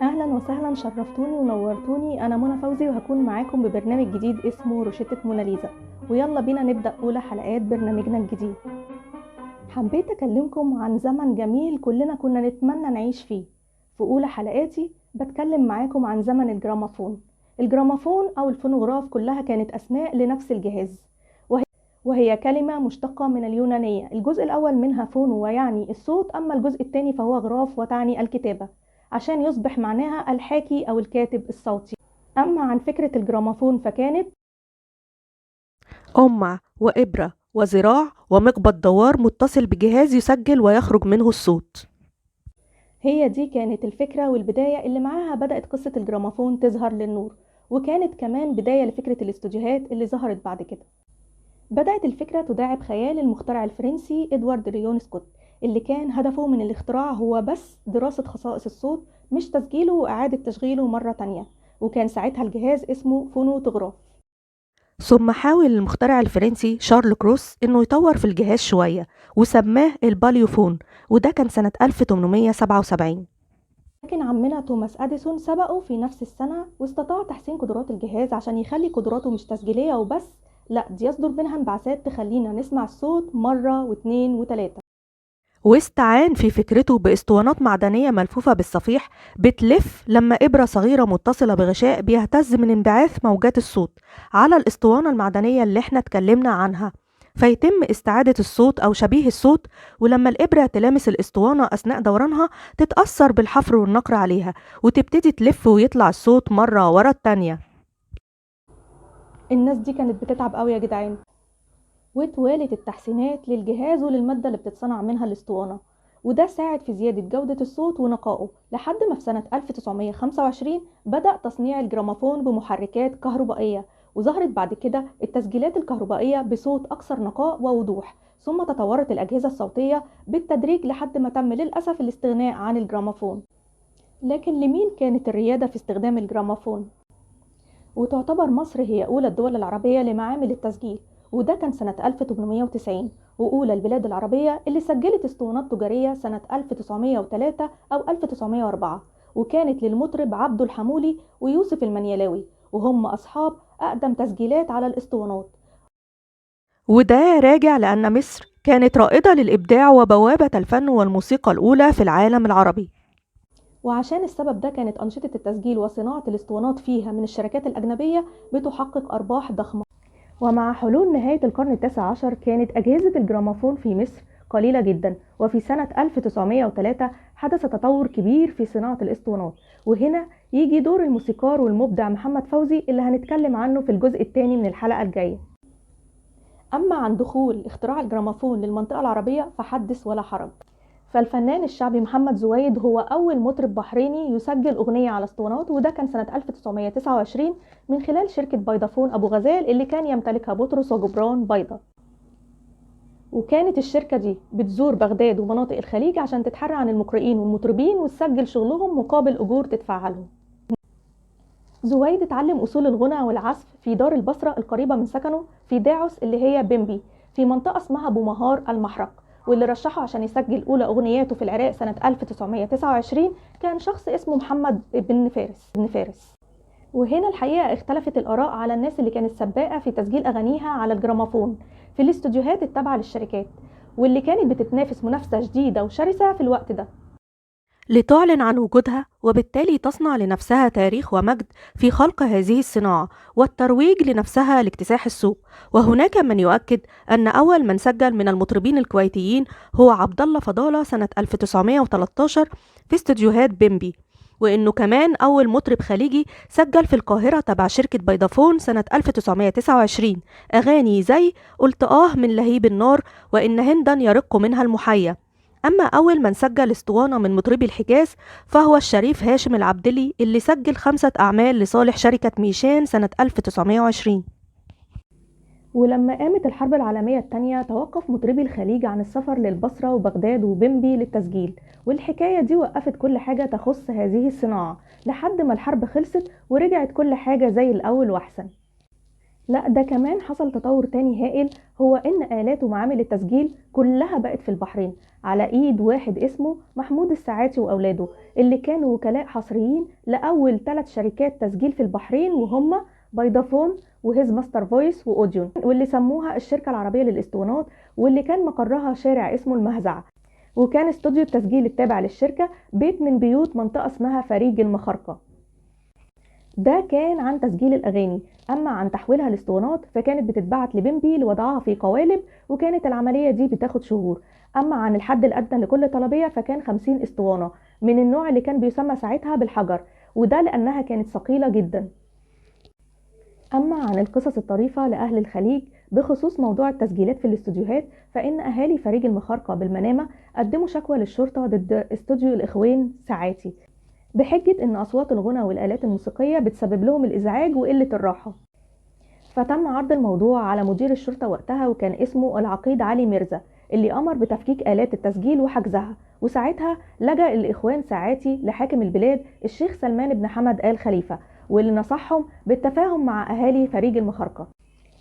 اهلا وسهلا، شرفتوني ونورتوني. انا منى فوزي وهكون معاكم ببرنامج جديد اسمه روشتة موناليزا، ويلا بينا نبدأ اولى حلقات برنامجنا الجديد. حبيت اكلمكم عن زمن جميل كلنا كنا نتمنى نعيش فيه. في اولى حلقاتي بتكلم معاكم عن زمن الجرامافون. الجرامافون او الفونوغراف كلها كانت اسماء لنفس الجهاز، وهي كلمة مشتقة من اليونانية. الجزء الاول منها فونو ويعني الصوت، اما الجزء الثاني فهو غراف وتعني الكتابة، عشان يصبح معناها الحاكي أو الكاتب الصوتي. أما عن فكرة الجرامافون فكانت أمة وإبرة وذراع ومقبض دوار متصل بجهاز يسجل ويخرج منه الصوت. هي دي كانت الفكرة والبداية اللي معاها بدأت قصة الجرامافون تظهر للنور، وكانت كمان بداية لفكرة الاستوديوهات اللي ظهرت بعد كده. بدأت الفكرة تداعب خيال المخترع الفرنسي إدوارد ليون سكوت، اللي كان هدفه من الاختراع هو بس دراسة خصائص الصوت، مش تسجيله وإعادة تشغيله مرة تانية، وكان ساعتها الجهاز اسمه فونوتوغراف. ثم حاول المخترع الفرنسي شارل كروس إنه يطور في الجهاز شوية وسماه الباليوفون، وده كان سنة 1877. لكن عمنا توماس أديسون سبقه في نفس السنة واستطاع تحسين قدرات الجهاز عشان يخلي قدراته مش تسجيلية وبس، لا دي يصدر منها انبعاثات تخلينا نسمع الصوت مرة واتنين وتلاتة. واستعان في فكرته باسطوانات معدنية ملفوفة بالصفيح بتلف لما إبرة صغيرة متصلة بغشاء بيهتز من انبعاث موجات الصوت على الاسطوانة المعدنية اللي احنا اتكلمنا عنها، فيتم استعادة الصوت أو شبيه الصوت. ولما الإبرة تلامس الاسطوانة أثناء دورانها تتأثر بالحفر والنقر عليها وتبتدي تلف ويطلع الصوت مرة ورا التانية. الناس دي كانت بتتعب قوي يا جدعان. وتوالت التحسينات للجهاز وللمادة اللي بتتصنع منها الاسطوانة، وده ساعد في زيادة جودة الصوت ونقائه، لحد ما في سنة 1925 بدأ تصنيع الجرامافون بمحركات كهربائية، وظهرت بعد كده التسجيلات الكهربائية بصوت أكثر نقاء ووضوح. ثم تطورت الأجهزة الصوتية بالتدريج لحد ما تم للأسف الاستغناء عن الجرامافون. لكن لمين كانت الريادة في استخدام الجرامافون؟ وتعتبر مصر هي أولى الدول العربية لمعامل التسجيل، وده كان سنة 1890، وأولى البلاد العربية اللي سجلت اسطوانات تجارية سنة 1903 أو 1904، وكانت للمطرب عبده الحمولي ويوسف المنيلاوي، وهم أصحاب أقدم تسجيلات على الاسطوانات. وده راجع لأن مصر كانت رائدة للإبداع وبوابة الفن والموسيقى الأولى في العالم العربي. وعشان السبب ده كانت أنشطة التسجيل وصناعة الاسطوانات فيها من الشركات الأجنبية بتحقق أرباح ضخمة. ومع حلول نهاية القرن التاسع عشر كانت أجهزة الجرامافون في مصر قليلة جدا، وفي سنة 1903 حدث تطور كبير في صناعة الاسطوانات، وهنا يجي دور الموسيقار والمبدع محمد فوزي اللي هنتكلم عنه في الجزء الثاني من الحلقة الجاية. أما عن دخول اختراع الجرامافون للمنطقة العربية فحدث ولا حرج، فالفنان الشعبي محمد زويد هو أول مطرب بحريني يسجل أغنية على اسطوانات، وده كان سنة 1929 من خلال شركة بيضافون أبو غزال اللي كان يمتلكها بطرس وجبران بيضة. وكانت الشركة دي بتزور بغداد ومناطق الخليج عشان تتحرى عن المقرئين والمطربين وتسجل شغلهم مقابل أجور تدفعها لهم. زويد اتعلم أصول الغنى والعزف في دار البصرة القريبة من سكنه في داعس اللي هي بيمبي، في منطقة اسمها بومهار المحرق، واللي رشحه عشان يسجل أولى أغنياته في العراق سنة 1929 كان شخص اسمه محمد بن فارس. وهنا الحقيقة اختلفت الآراء على الناس اللي كانت سباقة في تسجيل أغانيها على الجرامافون في الاستوديوهات التابعة للشركات، واللي كانت بتتنافس منافسة شديدة وشرسة في الوقت ده لتعلن عن وجودها، وبالتالي تصنع لنفسها تاريخ ومجد في خلق هذه الصناعة والترويج لنفسها لاكتساح السوق. وهناك من يؤكد أن أول من سجل من المطربين الكويتيين هو عبد الله فضالة سنة 1913 في استوديوهات بيمبي، وإنه كمان أول مطرب خليجي سجل في القاهرة تبع شركة بيضافون سنة 1929 أغاني زي قلت آه من لهيب النار وإن هندا يرق منها المحيا. أما أول من سجل اسطوانة من مطربي الحجاز فهو الشريف هاشم العبدلي اللي سجل 5 أعمال لصالح شركة ميشان سنة 1920. ولما قامت الحرب العالمية الثانية توقف مطربي الخليج عن السفر للبصرة وبغداد وبمبي للتسجيل، والحكاية دي وقفت كل حاجة تخص هذه الصناعة لحد ما الحرب خلصت ورجعت كل حاجة زي الأول وأحسن. لا ده كمان حصل تطور تاني هائل، هو إن آلات ومعامل التسجيل كلها بقت في البحرين على إيد واحد اسمه محمود الساعاتي وأولاده، اللي كانوا وكلاء حصريين لأول 3 شركات تسجيل في البحرين، وهم بيضافون وهيز ماستر فويس وأوديون، واللي سموها الشركة العربية للإسطوانات، واللي كان مقرها شارع اسمه المهزع. وكان استوديو التسجيل التابع للشركة بيت من بيوت منطقة اسمها فريج المخارقة. ده كان عن تسجيل الأغاني. أما عن تحويلها لاسطوانات فكانت بتتبعت لبيمبي لوضعها في قوالب، وكانت العملية دي بتاخد شهور. أما عن الحد الأدنى لكل طلبية فكان 50 اسطوانة من النوع اللي كان بيسمى ساعتها بالحجر، وده لأنها كانت ثقيلة جدا. أما عن القصص الطريفة لأهل الخليج بخصوص موضوع التسجيلات في الاستوديوهات، فإن أهالي فريج المخارقة بالمنامة قدموا شكوى للشرطة ضد استوديو الإخوان ساعاتي بحجة إن أصوات الغنى والآلات الموسيقية بتسبب لهم الإزعاج وقلة الراحة. فتم عرض الموضوع على مدير الشرطة وقتها، وكان اسمه العقيد علي ميرزا، اللي أمر بتفكيك آلات التسجيل وحجزها. وساعتها لجأ الإخوان ساعاتي لحاكم البلاد الشيخ سلمان بن حمد آل خليفة، واللي نصحهم بالتفاهم مع أهالي فريج المخارقة.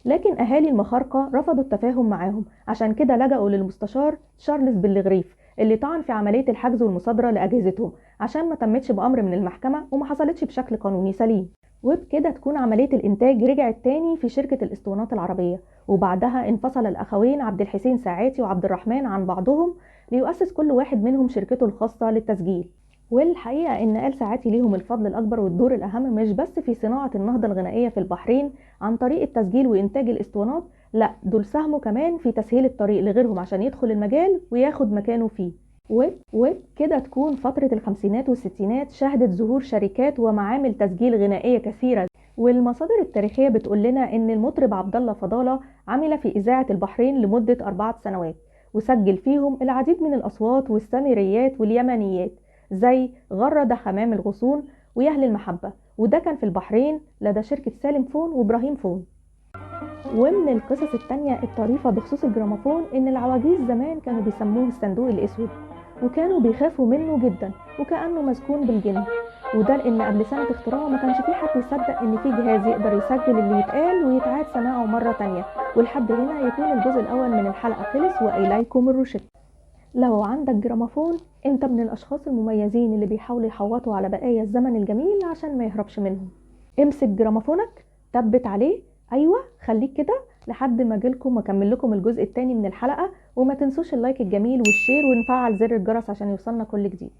لكن أهالي المخارقة رفضوا التفاهم معاهم، عشان كده لجأوا للمستشار تشارلز بالغريف اللي طعن في عملية الحجز والمصادرة لأجهزتهم عشان ما تمتش بأمر من المحكمة وما حصلتش بشكل قانوني سليم. وبكده تكون عملية الإنتاج رجعت تاني في شركة الإسطوانات العربية. وبعدها انفصل الأخوين عبد الحسين ساعاتي وعبد الرحمن عن بعضهم ليؤسس كل واحد منهم شركته الخاصة للتسجيل. والحقيقة إن آل ساعاتي ليهم الفضل الأكبر والدور الأهم مش بس في صناعة النهضة الغنائية في البحرين عن طريق التسجيل وإنتاج الإسطوانات، لا دول ساهموا كمان في تسهيل الطريق لغيرهم عشان يدخل المجال وياخد مكانه فيه. وبكده تكون فترة الخمسينات والستينات شهدت ظهور شركات ومعامل تسجيل غنائية كثيرة. والمصادر التاريخية بتقول لنا إن المطرب عبد الله فضالة عمل في إذاعة البحرين لمدة 4 سنوات، وسجل فيهم العديد من الأصوات والسامريات واليمنيات زي غرد حمام الغصون ويهل المحبة، وده كان في البحرين لدى شركة سالم فون وإبراهيم فون. ومن القصص التانية الطريفة بخصوص الجراموفون إن العواجيز زمان كانوا بيسموه الصندوق الأسود، وكانوا بيخافوا منه جدا وكأنه مسكون بالجن، وده لأن قبل سنة اختراعه ما كانش في حد يصدق إن في جهاز يقدر يسجل اللي يتقال ويتعاد سماعه مرة تانية. ولحد هنا يكون الجزء الأول من الحلقة خلص، وإليكم الروشتة. لو عندك جراموفون انت من الأشخاص المميزين اللي بيحاولوا يحوطوا على بقايا الزمن الجميل عشان ما يهربش منهم. امسك جراموفونك، ثبت عليه، ايوه خليك كده لحد ما اجيلكم واكمل لكم الجزء الثاني من الحلقة. وما تنسوش ال like الجميل وال share، ونفعل زر الجرس عشان يوصلنا كل جديد.